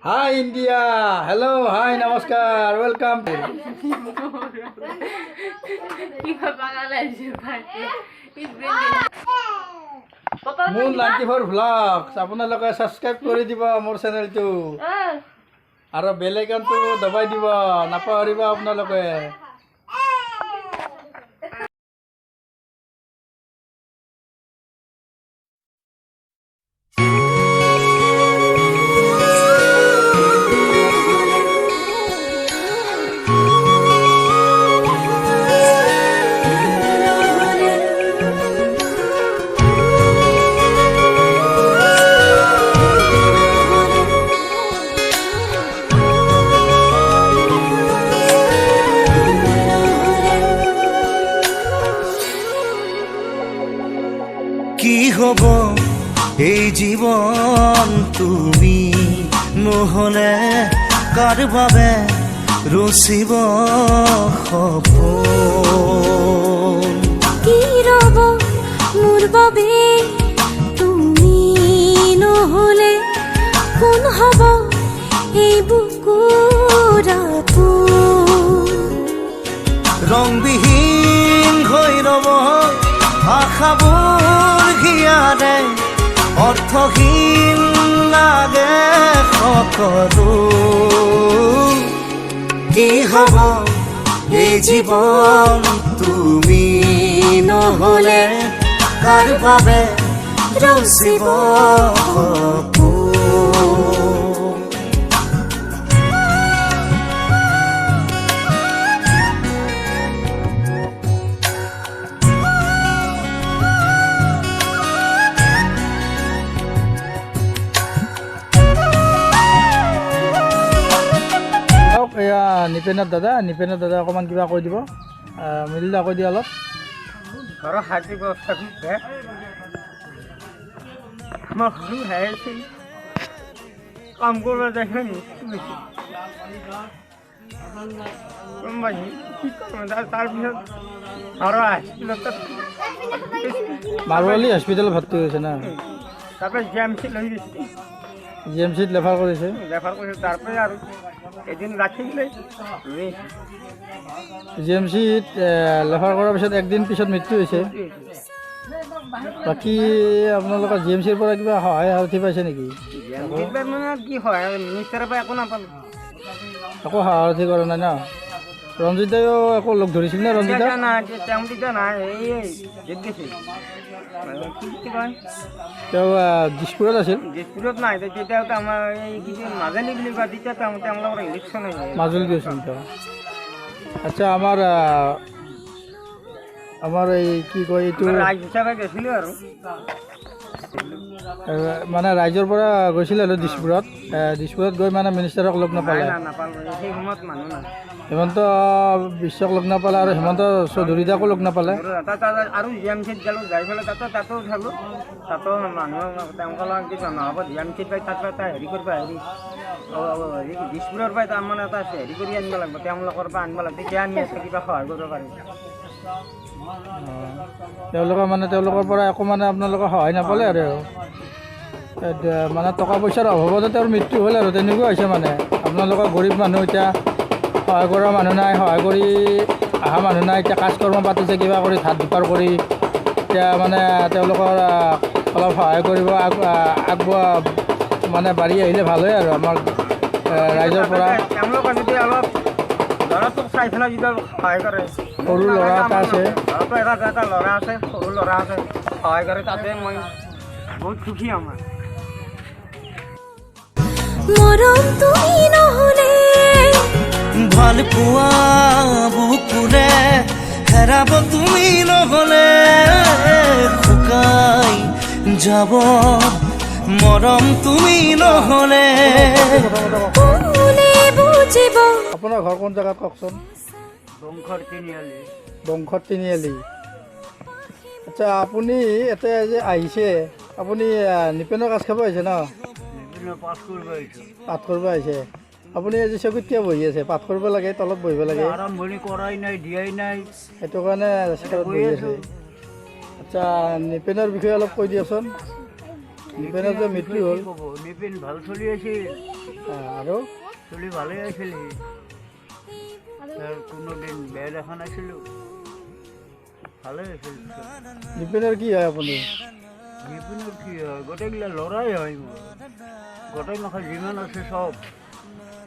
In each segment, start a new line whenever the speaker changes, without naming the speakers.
হাই India, hello', হাই, নমস্কাৰ, welcome.
কিবা পাগল আহিছে ভাই।
মোৰ 94 ভ্লগছ আপোনালোকে ছাবস্ক্ৰাইব কৰি দিব মোৰ চেনেলটো আৰু বেল আইকনটো দবাই দিব নাপাহৰিব আপোনালোকে।
কি হব এই জীৱন তুমি নহলে? কাৰ বাবে ৰচিব সপোন?
কি ৰব মোৰ বাবে তুমি নহলে? কোন হ'ব এই বুকুৰ আপোন?
ৰংবিহীন হৈ ৰব আশাবোৰ হিয়াৰে, অৰ্থহীন লাগে সকলো। কি হব এই জীৱন তুমি নহলে? কাৰ বাবে ৰচিব সপোন?
চাওক, এয়া নিপেনৰ দাদা। নিপেনৰ দাদা, অকণমান কিবা কৈ দিব। মিলিদা, কৈ দিয়া অলপ।
ঘৰৰ আৰ্থিক অৱস্থা খুব বেয়া। আমাৰ সৰু ভাই আছিল, কাম কৰিব যায়, মৃত্যু হৈছে। গম পাইছে কি কৰিম? তাৰপিছত আৰু হস্পিটেলত তাত
মাৰোৱালী হস্পিটেলত ভৰ্তি হৈছে না?
তাৰপৰা জি এম চি লৈ গৈছে।
জি এম চিত ৰেফাৰ কৰিছে।
ৰেফাৰ কৰিছে। তাৰপৰা আৰু এদিন ৰাখি দিলে।
জি এম চিত ৰেফাৰ কৰাৰ পিছত একদিন পিছত মৃত্যু হৈছে। বাকী আপোনালোকৰ জি এম চিৰ পৰা কিবা সহায় সাৰথি পাইছে নেকি?
জি এম চিত মানে কি সহায়, মিনিষ্টাৰৰ পৰা একো নাপালোঁ।
একো সহায় সাৰথি কৰা নাই ন? ৰঞ্জিত দায়ো একো লগ ধৰিছিল নে ৰঞ্জিত দা?
তেতিয়া নাই, তেওঁ তেতিয়া নাই। এই য'ত গৈছিল, মানে কি কি কয়?
তেওঁ দিছপুৰত আছিল।
দিছপুৰত নাই তেতিয়া। আমাৰ এই কি যে মাজুলী বুলি কয়, তেতিয়া তেওঁলোকৰ ইলেকশ্যন হৈ যায়।
মাজুলীত গৈছিল তেওঁ। আচ্ছা, আমাৰ এই কি কয় এইটো?
ৰাইজ হিচাপে গৈছিলোঁ আৰু।
মানে ৰাইজৰ পৰা গৈছিল আৰু দিছপুৰত। দিছপুৰত গৈ মানে মিনিষ্টাৰক লগ নাপালে?
নাই, নাপালোঁ। সেই সময়ত মানুহ নাই।
হিমন্ত বিশ্বক লগ নাপালে আৰু হিমন্ত চৌধুৰী দাকো লগ নাপালে।
আৰু তাত আৰু জি এম চিত গ'লোঁ, যাই পেলাই তাতো চালোঁ, তাতো মানুহ তেওঁলোকৰ লগত কিছু নহ'ব। জি এম চিত পাই তাত এটা হেৰি কৰিব, হেৰি দিছপুৰৰ পৰাই তাৰমানে এটা হেৰি কৰি আনিব লাগিব, তেওঁলোকৰ পৰা আনিব লাগিব, তেতিয়া আমি এটা কিবা সহায় কৰিব পাৰিম।
তেওঁলোকৰ মানে তেওঁলোকৰ পৰা একো মানে আপোনালোকে সহায় নাপালে আৰু এতিয়া মানে টকা পইচাৰ অভাৱতে তেওঁৰ মৃত্যু হ'ল আৰু তেনেকুৱা হৈছে। মানে আপোনালোকৰ গৰীব মানুহ, এতিয়া সহায় কৰা মানুহ নাই, সহায় কৰি অহা মানুহ নাই। এতিয়া কাজ কৰ্ম পাতিছে কিবা কৰি ধাৰ দুপাৰ কৰি। এতিয়া মানে তেওঁলোকৰ অলপ সহায় কৰিব আগবঢ়া মানে বাঢ়ি আহিলে ভাল হয় আৰু আমাৰ ৰাইজৰ পৰা।
তেওঁলোকে যদি অলপ ল'ৰাটোক চাই পেলাই যদি অলপ সহায় কৰে।
সৰু ল'ৰা এটা আছে।
ঘৰতো এটা ল'ৰা আছে, সৰু ল'ৰা আছে। সহায় কৰে, তাতে মই বহুত সুখী আমাৰ।
মৰম তুমি নহলে
ভাল পোৱা বুকুৰে হেৰাব তুমি নহলে, শুকাই যাব মৰম তুমি নহলে।
কোনে বুজিব?
আপোনাৰ ঘৰ কোন জেগাত কওকচোন?
বংশৰ তিনিআলি।
বংশৰ তিনিআলি। আচ্ছা, আপুনি ইয়াতে যে আহিছে, আপুনি নিপেনৰ কাজ খাব আহিছে ন?
পাছ কৰিব আহিছোঁ।
পাঠ কৰিব আহিছে। আপুনি আজি চকীত কিয় বহি আছে? পাঠ কৰিব লাগে, তলত বহিব লাগে।
আৰম্ভণি কৰাই নাই, দিয়াই নাই।
সেইটো কাৰণে চেয়াৰত বহি আছে। আচ্ছা, নিপেনৰ বিষয়ে অলপ কৈ দিয়কচোন। নিপেনৰ যে মৃত্যু হ'ল।
নিপেন ভাল চলি আছিল।
আৰু
চলি ভালেই আছিল সি, তাৰ কোনোদিন বেয়া দেখা নাছিলোঁ, ভালেই আছিল।
নিপেনৰ কি হয় আপুনি?
নিপেনৰ কি হয়, গোটেইগিলা ল'ৰাই হয় মোৰ, গোটেই মাখা যিমান আছে চব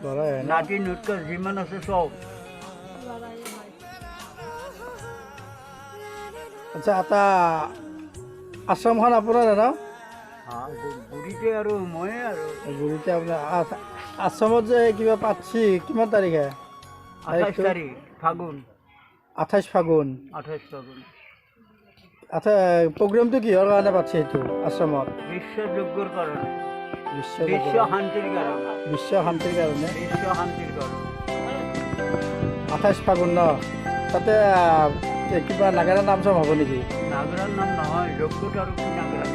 ল'ৰাই হয়।
নাতি নুটকা যিমান আছে চব।
আচ্ছা, এটা আশ্ৰমখন আপোনাৰ ন?
গুৰিতে আৰু ময়ে আৰু
গুৰিতে আপোনাৰ আশ্ৰমত যে কিবা পাতছি, কিমান তাৰিখে?
28 তাৰিখ ফাগুন।
28 ফাগুন।
28 ফাগুন।
আচ্ছা, প্ৰগ্ৰেমটো কিহৰ কাৰণে পাতছে এইটো আশ্ৰমত?
বিশ্বযজ্ঞৰ কাৰণে, বিশ্ব শান্তিৰ কাৰণে।
বিশ্ব শান্তিৰ কাৰণে।
বিশ্ব শান্তিৰ কাৰণে।
28 ফাগুন ন? তাতে কিবা নাগাৰা নাম চাম হ'ব নেকি?
নাগাৰাৰ নাম নহয়, যজ্ঞত আৰু কি নাগাৰা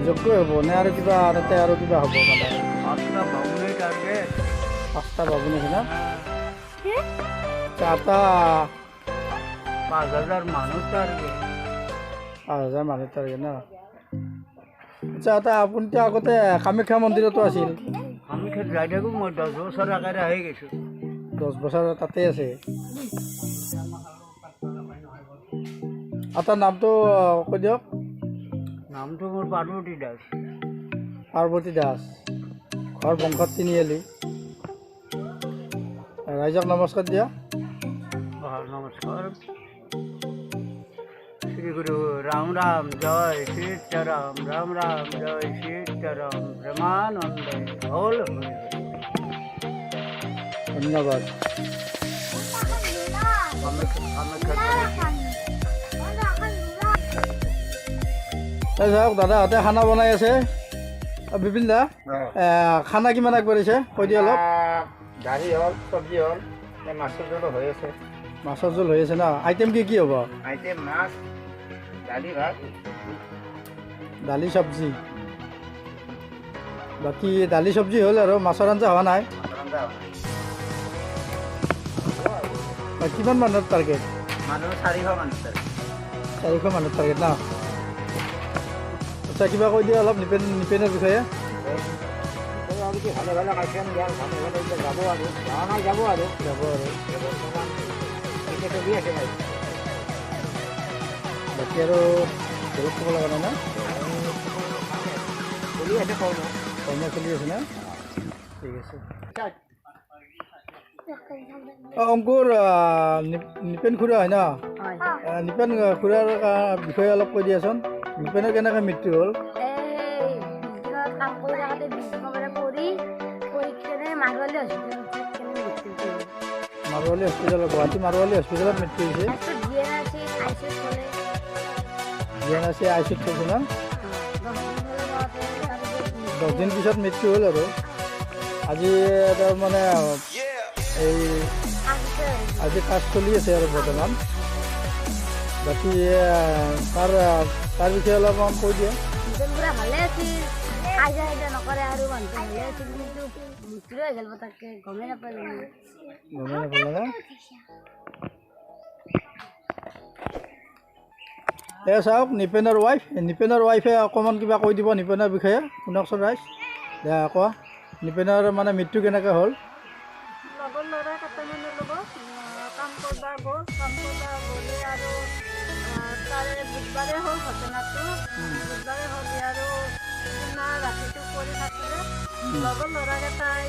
যজ্ঞ হ'ব নে আৰু কিবা তাতে আৰু কিবা হ'ব? মানে
5টা বামুণে টাৰ্গেট।
5টা বামুণ আছে না? এটা
5000 মানুহ টাৰ্গেট।
5000 মানুহ টাৰ্গেট ন? আচ্ছা, এটা আপুনিতো আগতে কামাখ্যা মন্দিৰতো আছিল?
কামাখ্যাত যাই থাকোঁ মই, 10 বছৰ আগেৰে আহি গৈছোঁ।
10 বছৰ তাতে আছে। আপোনাৰ নামটো কৈ দিয়ক।
নামটো মোৰ পাৰ্বতী দাস।
পাৰ্বতী দাস, ঘৰ বংশত তিনিআলি। ৰাইজক নমস্কাৰ দিয়া।
নমস্কাৰ। শ্ৰী গুৰু ৰাম ৰাম জয় সীতাৰাম, ৰাম ৰাম জয় সীতাৰাম, প্ৰেমানন্দ হল হৰি হৰি।
ধন্যবাদ। চাওক, দাদাহঁতে খানা বনাই আছে। বিপিন দা, খানা কিমান আগবাঢ়িছে কৈ দিয়া অলপ।
দালি হ'ল, চব্জি হ'ল, মাছৰ জোলো হৈ আছে।
মাছৰ জোল হৈ আছে ন? আইটেম কি কি হ'ব?
আইটেম মাছ, দালি, ভাত,
দালি চব্জি। বাকী দালি চব্জি হ'ল আৰু মাছৰ আঞ্জা হোৱা নাই। কিমান মানুহৰ টাৰ্গেট?
মানুহ 400 মানুহ।
400 মানুহৰ টাৰ্গেট ন? আচ্ছা, কিবা কৈ দিয়া অলপ নিপেনৰ বিষয়ে।
ভালে ভালে কাৰ্যক্ৰম দিয়া, ভালে ভালে যাব আৰু যোৱা নাই, যাব আৰু
যাব আৰু
বৰ্তমান এতিয়া চলি আছে।
বাকী আৰু বেলেগ ক'ব লগা নাই না?
চলি আছে, কৰ্ম
কৰ্ম চলি আছে না? ঠিক আছে। অঁ, অংকুৰ, নিপেন খুৰা হয় ন? নিপেন খুৰাৰ বিষয়ে অলপ কৈ দিয়াচোন। নিপেনৰ কেনেকৈ মৃত্যু হ'ল?
কাম কৰি থাকোঁতে
মাৰোৱালী হস্পিটেলত, গুৱাহাটী মাৰোৱালী হস্পিটেলত মৃত্যু হৈছে। G N R C I চিত থৈছে ন? 10 দিন পিছত মৃত্যু হ'ল। আৰু আজি তাৰ মানে এই আজি কাজ চলি আছে আৰু বৰ্তমান। বাকী তাৰ তাৰ বিষয়ে অলপমান কৈ দিয়া।
ভালে আছিল, কাজিয়া চাজিয়া নকৰে আৰু মানুহটো ভালে আছিল, কিন্তু মৃত্যু হৈ গ'ল পটককৈ, গমেই নাপালোঁ।
গমেই নাপালে না? এ চাওক, নিপেনৰ ৱাইফ, নিপেনৰ ৱাইফে অকণমান কিবা কৈ দিব নিপেনৰ বিষয়ে। শুনকচোন ৰাইজ, দে কোৱা, নিপেনৰ মানে মৃত্যু কেনেকৈ হ'ল?
লগৰ ল'ৰা কেইটামানৰ লগত কাম কৰিব গ'ল, কাম কৰিব গ'লে আৰু তাৰে বুধবাৰে হ'ল ঘটনাটো। বুধবাৰে হ'লে আৰু সিদিনা ৰাতিটো পৰি থাকিলে। লগৰ ল'ৰাকেইটাই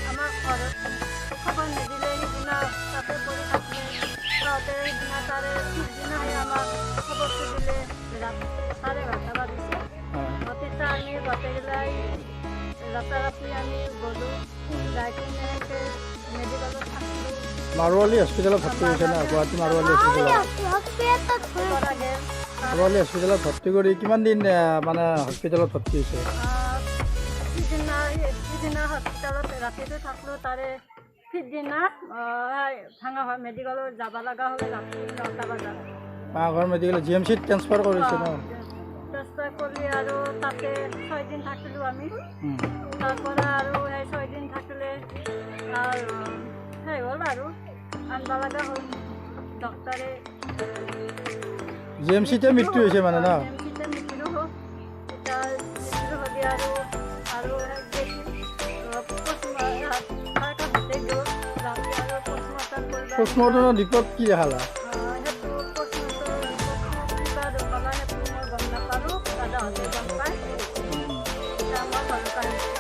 আমাৰ ঘৰত খবৰ নিদিলে, সিদিনা তাতে পৰি থাকিলে। তাতে সিদিনা তাৰে পিছদিনাহে আমাক খবৰটো দিলে, ৰাত 12:30 বাজিছে। তেতিয়া আমি গোটেইগিলাই ৰাতাৰাতি আমি গ'লোঁ, যাই কিনে সেনেকৈ মেডিকেলত থাকিলোঁ।
মাৰোৱালী হস্পিটেলত ভৰ্তি হৈছে ন? গুৱাহাটী মাৰোৱালী হস্পিটেলত। মাৰোৱালী হস্পিটেলত ভৰ্তি কৰি কিমান দিন মানে হস্পিটেলত ভৰ্তি হৈছে?
সিদিনা হস্পিটেলত ৰাতিটো থাকিলোঁ, তাৰে পিছদিনা ভাঙা হয় মেডিকেলত যাব লগা হ'লে ৰাতি 9টা বজাত।
মাঘৰ মেডিকেল জি এম চিত ট্ৰেন্সফাৰ কৰিছে ন?
ট্ৰেন্সফাৰ কৰি আৰু তাতে 6 দিন থাকিলোঁ আমি। তাৰপৰা আৰু সেই 6 দিন থাকিলে আৰু সেই হ'ল আৰু আনিব লগা হ'ল ডক্টৰে।
জি এম চিতে মৃত্যু হৈছে মানে ন?
জি এম চিতে মৃত্যু হ'ল। এতিয়া মৃত্যু আৰু আৰু গৈছিল তাৰ কাষতে গ'ল যাওঁতে আৰু পষ্টমৰ্টম কৰিব।
পষ্টমৰ্টমৰ ৰিপৰ্ট কি দেখালা?
সেইটো পষ্টমৰ্টম কিবা ক'লা, সেইটো মই গম নাপালোঁ, দাদাহঁতে গম পায়। এতিয়া মই ঘৰত আহিছোঁ।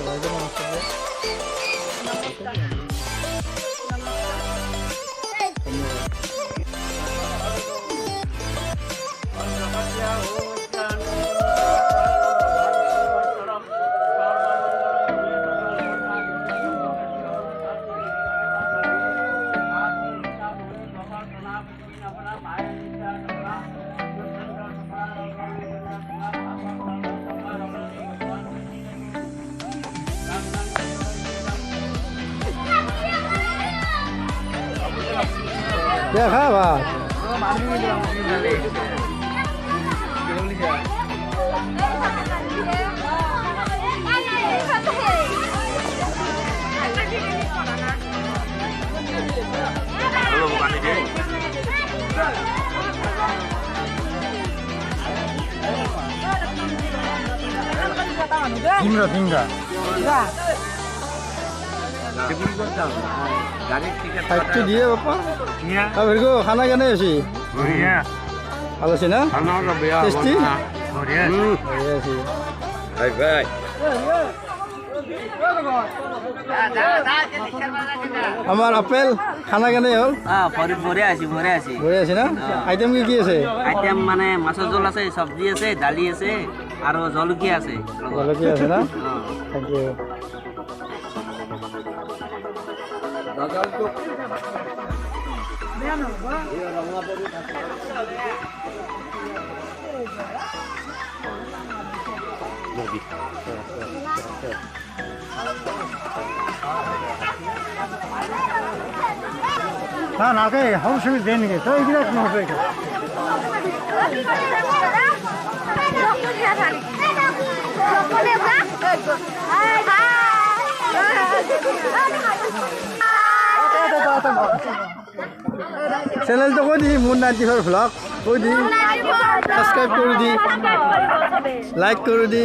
বাইদেউ, নমস্কাৰ।
নমস্কাৰ, নমস্কাৰ।
ধন্যবাদ। দেখা ভাত। দিম ৰ, দিম ৰ। ভাতটো দিয়ে বাপা। Very good. খানা কেনে হৈছে? ভাল হৈছে না? টেষ্টি, বঢ়িয়া আছে। আমাৰ আপেল খানা কেনে হ'ল?
বঢ়িয়া আছে, বঢ়িয়া আছে।
বঢ়িয়া আছে না? আইটেম কি কি আছে?
আইটেম মানে মাছৰ জোল আছে, চব্জি আছে, দালি আছে আৰু জলকীয়া আছে।
জলকীয়া আছে না? Thank U.
না নাকে সৰু চুলি দিয়ে নেকি তই এইবিলাক নহ'ব।
চেনেলটো কৈ দি, মোৰ 94 ভ্লগ কৈ দি, ছাবস্ক্ৰাইব কৰি দি, লাইক কৰি দি।